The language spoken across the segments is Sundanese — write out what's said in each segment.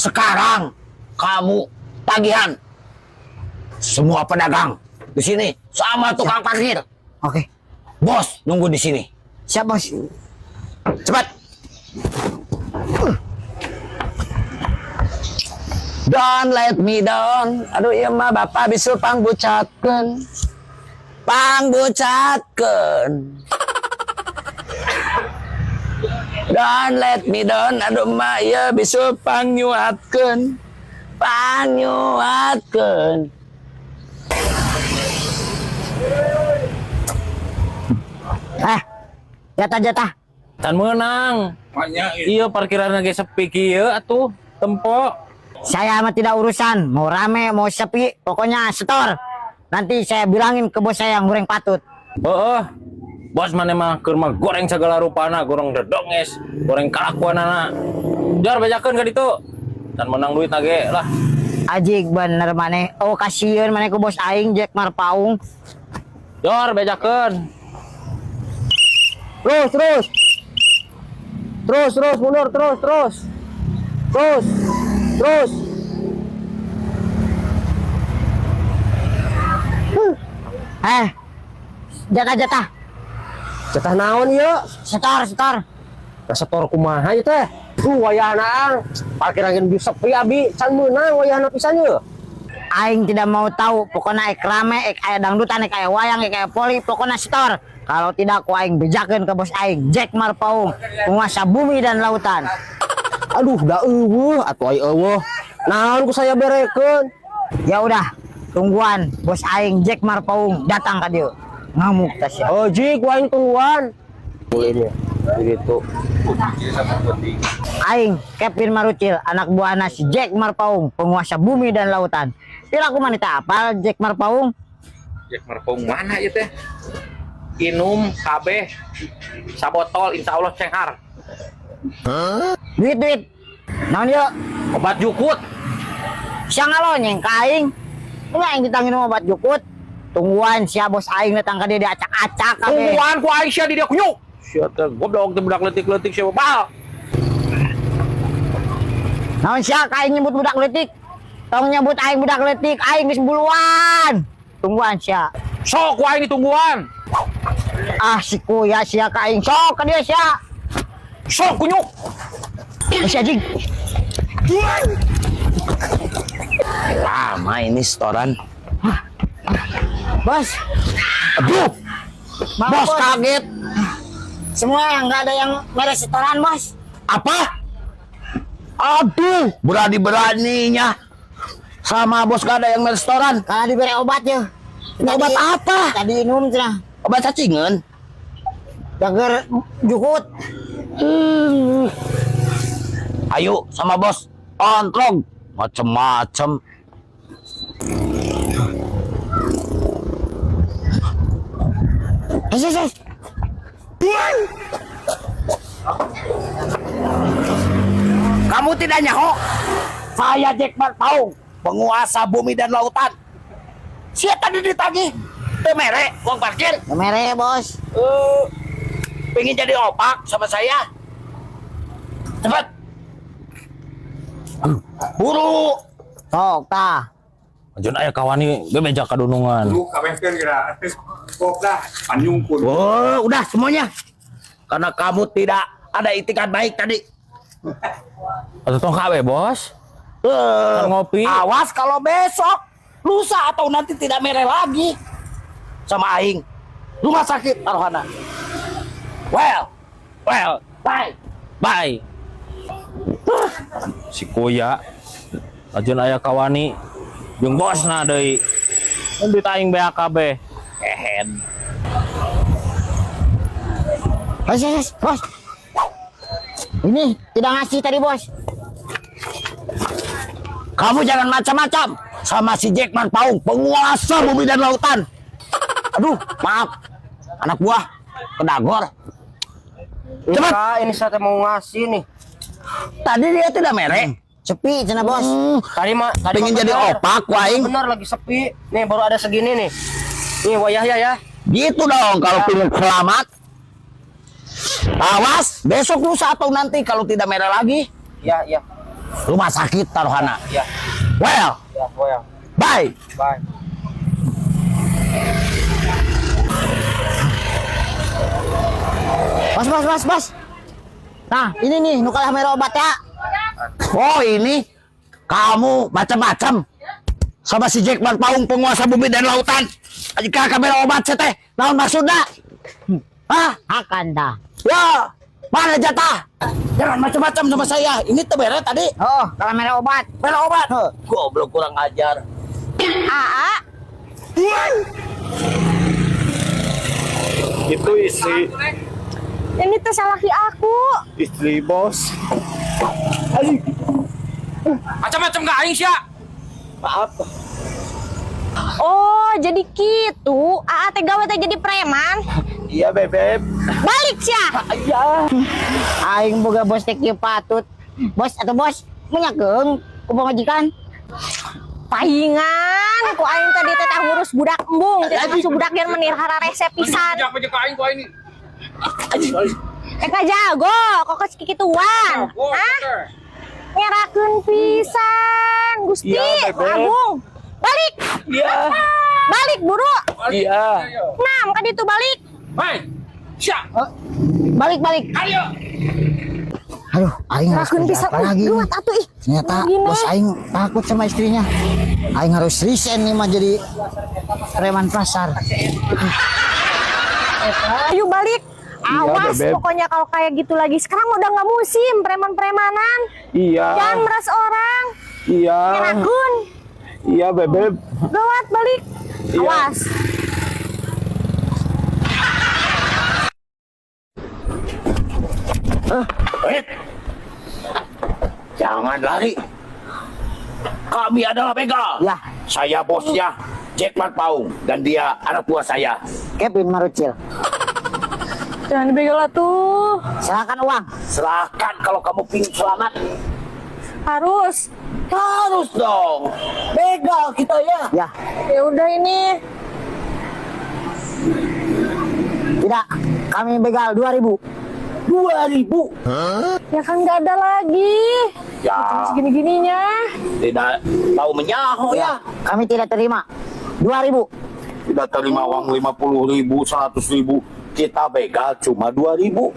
Sekarang kamu tagihan semua pedagang di sini sama tukang parkir. Oke. Bos nunggu di sini. Siap, Bos. Cepat. Don't let me down. Aduh, ieu mah bapak bisul pangbucatkeun. Pangbucatkeun. Don't let me down. Aduh mah ieu bisul pangnyuatkeun. Pangnyuatkeun. Eh, jatah-jatah. Can meunang. Iya, parkiran ge sepi kieu atuh tempo. Saya mah tidak urusan, mau rame, mau sepi, pokoknya setor. Nanti saya bilangin ke bos saya yang goreng patut. Heeh. Bos maneh mah keur mah goreng segala rupana, goreng dedonges, goreng kalakuanana. Jar, bejakeun ka ditu. Can meunang duit ge lah. Ajik bener maneh. Oh, kasihan maneh ku bos aing Jack Marpaung. Jor, bejakeun. Terus, terus. Terus, terus, mundur, terus, terus. Terus, terus. Eh, jatah-jatah. Jatah naon ieu? Setor, setor. Nah, setor kumaha ieu teh? Wayahna ang. Parkiran ge sepi abi, can meunang wayahna pisan ye. Aing tidak mau tahu, pokoknya ek rame, ek aya dangdutan, ek aya wayang, ek aya poli, pokoknya setor. Kalau tidak, ku aing bejakeun ke bos aing, Jack Marpaung, penguasa bumi dan lautan. Aduh, da euweuh atuh ai euweuh. Naon ku saya berekeun? Ya udah, tungguan bos aing Jack Marpaung datang ka dieu. Ngamuk tas ya. Oh, jik ku aing tungguan. Boleh begitu. Aing Kevin Marucil, anak buahna si Jack Marpaung, penguasa bumi dan lautan. Pira ku maneh apal Jack Marpaung? Jack Marpaung mana ya teh? Inum kabeh sabotol insya Allah cenghar. Duit duit. Naon yuk? Obat jukut. Sia ngalonyeng ka aing. Kumaha aing ditangin obat jukut? Tungguan sia bos aing datang ka dieu diacak-acak kabeh. Tungguan ku aing sia di dia kunyuk. Sia teh goblok teh budak leutik-leutik sia bal. Naon sia ka aing nyebut budak leutik? Tong nyebut aing budak leutik, aing geus buluan. Tungguan sia. Sok ku aing ditungguan. Ah, si kuya sia ka aing sok ka dieu sia. Sok kunyuk. Eh, si anjing. Lama ini setoran. Bos, Aduh, maaf, bos kaget. Semua nggak ada yang mere setoran, Bos. Apa? Aduh, berani-beraninya. Sama bos gak ada yang restoran. Karena diberi obat ya. Obat apa? Tadi minum cenah. Obat cacingan. Jager jukut. Ayo sama bos. Ontrog. Macem-macem. Eh, eh, eh. Kamu tidak nyaho. Saya Jack Marpaung, penguasa bumi dan lautan. Siapa tadi ditagih? Teu mere, uang parkir. Mere, Bos. Eh, pengen jadi opak sama saya. Cepat. Buru. Sok tah. Ajeun aya kawani bebeja ka dunungan. Lu kabehkeun kira. Kok dah panyungkun. Oh, udah semuanya. Karena kamu tidak ada itikad baik tadi. Atuh tong kabeh, Bos. Eh, Kan ngopi. Awas kalau besok, lusa atau nanti tidak mere lagi sama aing. Rumah sakit taruhana. Well, well, bye. Bye. Si Kuya. Ajeun aya kawani jeung bosna deui. Duit aing beak kabeh. Kehen. Bos, bos, bos. Ini tidak ngasih tadi, Bos. Kamu jangan macam-macam sama si Jack Marpaung, penguasa bumi dan lautan. Aduh, maaf. Anak buah kedagor. Cepat. Enggak, ini saya mau ngasih nih. Tadi dia tidak mere. Sepi cenah, Bos. Tadi mah tadi Pengen mah jadi bener. opak ku aing. Bener lagi sepi. Nih baru ada segini nih. Nih wayah ya ya. Gitu dong kalau pengen selamat. Awas, besok lusa atau nanti kalau tidak mere lagi. Ya, ya. Rumah sakit taruhana. Ya. Well, Ya, well. bye. Bye. Bos, bos, bos, bos. Nah, ini nih nu kalah mere obat ya. Oh, ini kamu macam-macam sama si Jack Paung, penguasa bumi dan lautan. Jika kamera obat teh, naon maksudna? Hah? Akan dah. Ya, mana jatah? Jangan macam-macam sama saya. Ini tuh bere tadi. Oh, kalah mere obat. Mere obat. Goblok, kurang ajar. Aa, Itu istri ini tuh salaki aku. istri bos. Macam-macam gak aing sia. Maaf. Oh, jadi gitu. Aa teh gawe teh jadi preman. Iya, bebeb. Balik sia. Iya. Aing boga bos teh kieu patut. Bos atau bos menyakeung ku pamajikan. Pahingan ku aing tadi teh tah ngurus budak embung, teh tah budak yang menir resep pisan. Jangan ka aing ku aing. Eh ka jago, kok kes kikituan. Hah? Ngerakeun pisan, Gusti. Iya, Bebek. Agung. Balik. Iya. Balik buru. Iya. Nah, ka ditu balik. Hei. Sia. Balik, balik. Ayo. Aduh, aing harus Ngerakeun kerja pisan. apa lagi nih? Gawat atuh ih. Ternyata Gini. bos aing takut sama istrinya. Aing harus resign nih mah jadi preman pasar. Ayo balik. Awas Bebek. pokoknya kalau kayak gitu lagi. Sekarang udah nggak musim preman-premanan. Iya. Jangan meras orang. Iya. Ngerakeun. Iya, bebeb. Gawat balik. Iya. Awas. Eh, jangan lari. Kami adalah begal. Ya. Saya bosnya, Jack Paung, dan dia anak buah saya. Kevin Marucil. Jangan dibegal tuh. Serahkan uang. Serahkan kalau kamu pingin selamat. Harus. Harus dong. Begal kita ya. Ya, Ya udah ini. tidak. Kami begal 2000. 2000. Ya kan nggak ada lagi. Ya, Segini-gininya. tidak tahu menyaho ya. Kami tidak terima. 2000. Tidak terima uang 50.000, 100.000. Kita begal cuma 2000.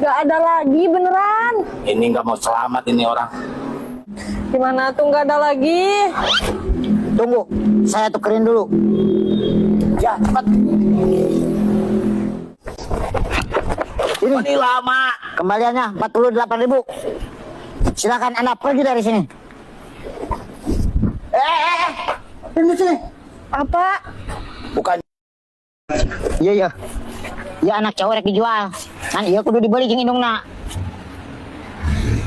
Nggak ada lagi beneran. Ini nggak mau selamat ini orang. Gimana tuh nggak ada lagi? Tunggu, saya tukerin dulu. Ya, cepat. Ini Ini lama. kembaliannya 48.000. Silakan Anda pergi dari sini. Eh, eh, eh. Ini sini. Apa? Bukan. Iya, iya. Ya anak cowok rek dijual. Kan iya kudu dibeli jeung indungna.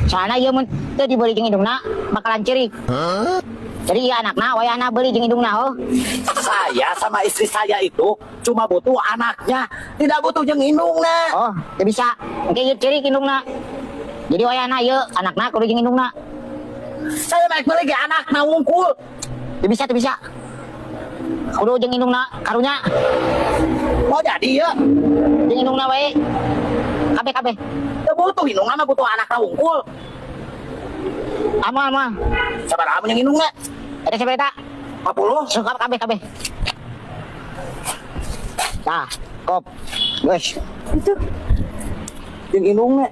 Soalnya ieu mun teu dibeli jeung indungna bakalan ceurik. Jadi iya anakna wayahna beli jeung indungna oh. Saya sama istri saya itu cuma butuh anaknya, tidak butuh jeung indungna. Oh, teu bisa. Engke ieu ceurik indungna. Jadi wayahna ieu anakna kudu jeung indungna. Saya naik beli ke anakna wungkul. Teu bisa, teu bisa. Kudu jeung indungna karunya. Mau jadi ya? Jeung indungna wae. Kabeh kabeh. Teu butuh indungna mah, butuh anakna wungkul. Amal amal. Sabaraha mun jeung indungna? Ada sabaraha? 50. Sok kabeh kabeh. Tah, kop. Guys, Itu Jeung indungna.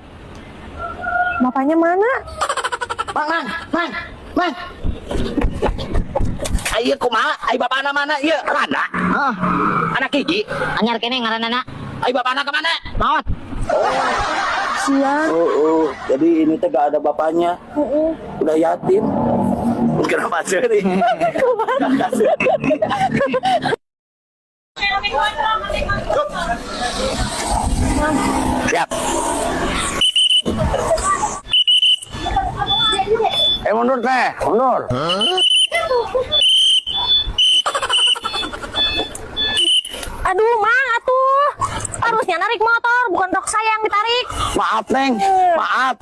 bapaknya mana? Mang, mang, mang, mang. Ayo kumaha? Ai bapana mana? Ieu randa. Heeh. Anak hiji. Anyar kene ngaranana. Ai bapana kemana? Maot. Siang. Oh, jadi ini teh gak ada bapaknya. Udah yatim. Kenapa sih? Siap. Eh, mundur teh, mundur. Aduh, Mang, atuh. Harusnya narik motor, bukan rok saya yang ditarik. Maaf, Neng. Maaf.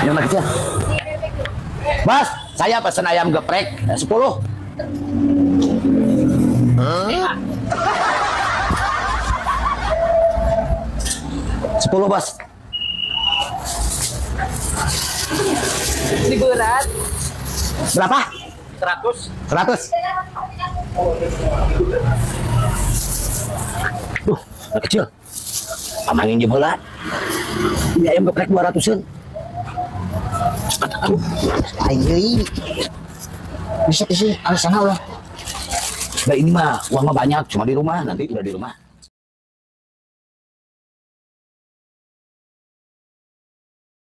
Ayo anak kecil. Bos, saya pesan ayam geprek 10. 10, Bos. Ini berat. Berapa? 100. 100. Duh, anak kecil. Pamangin jeung heula. Ini ayam geprek 200-an. Aduh, Aing deui. Bisa sih alasanna ulah. nah ini mah uang mah banyak, cuma di rumah, nanti udah di rumah.